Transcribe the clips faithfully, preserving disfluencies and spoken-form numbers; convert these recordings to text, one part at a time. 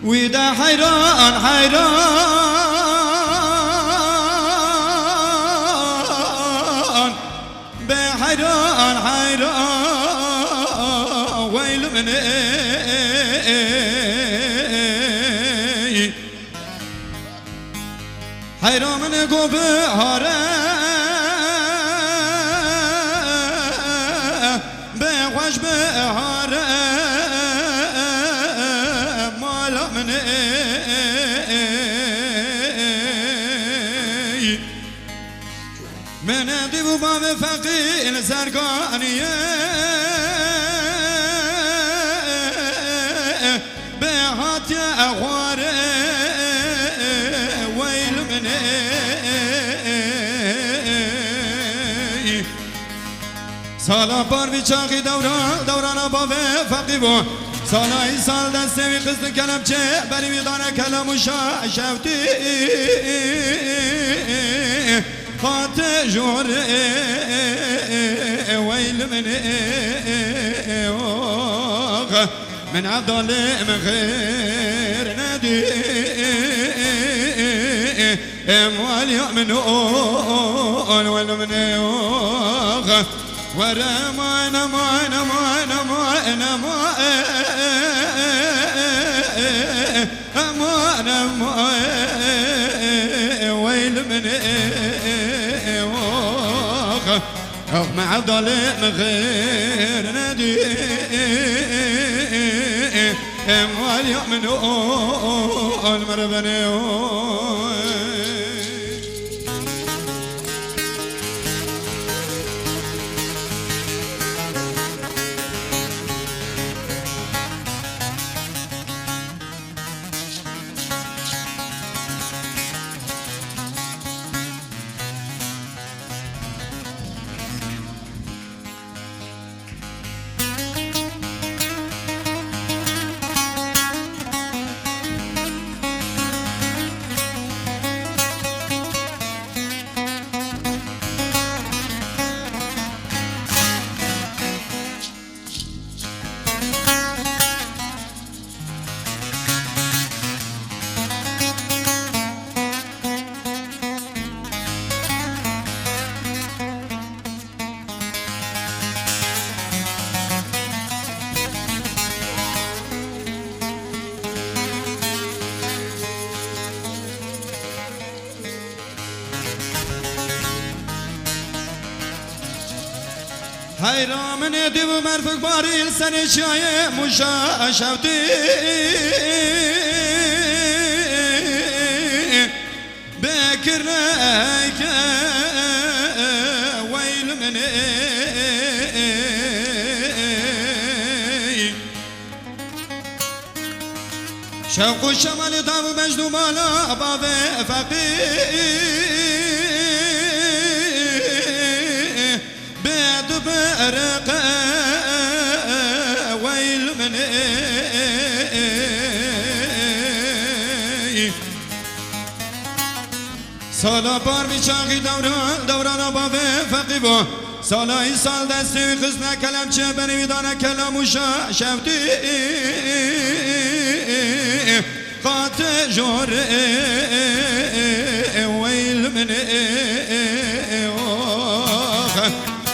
Wî de heyran, heyran, bê heyran, heyran, weyl min ey. Heyran min go bihare, bê xweş bihare, mala min ey. Min dî bû bavê feqîr li ser kaniyê, bê hatiye xwarê, weyl min ey. Sala par vî çaxî dewra, dewrana bavê feqî bû. Sala îsal destê wî xistin kelemçe, berî wî dane kelam û şa-, şewtî. Qate jor, weyl min ey, oh. Min Evdalê min xêr nedî, em waliya min ol, wel min ey, oh. Were ma, ne ma, ne ma, ne ma, ne ma, Aman, aman, weyl min ey, oh. Oh, me Evdalê min xêr nedî, em waliya min ol, min rebenê, oh. Heyra min ê dî bû merfik barî li serê çiyayê Mûşa şewtî. Bê kirneke weyl min ê. Şewq û şemalê dav û mecd û mala bavê feqî. Bê tu biriqe weyl min ê. Sala par vî çaxî dewra, dewrana bavê feqî bû. Sala îsal destê wî xistine kelemçe, berî wî dane kelam û şa-, şewtî. Qate jor, weyl min ê, oh.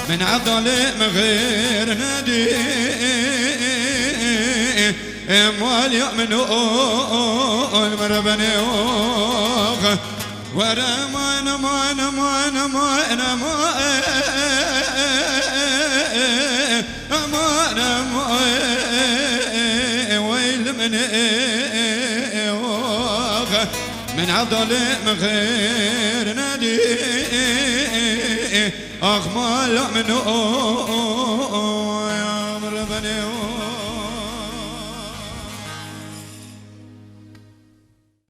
Min Evdalê min xêr nedî. Em waliya min ol, min rebenê, oh. Were ma, ne ma, ne ma, ne ma, ne ma, aman, aman, weyl min ê, oh. Min Evdalê min xêr nedî. Ax mala min ol, min rebenê, oh.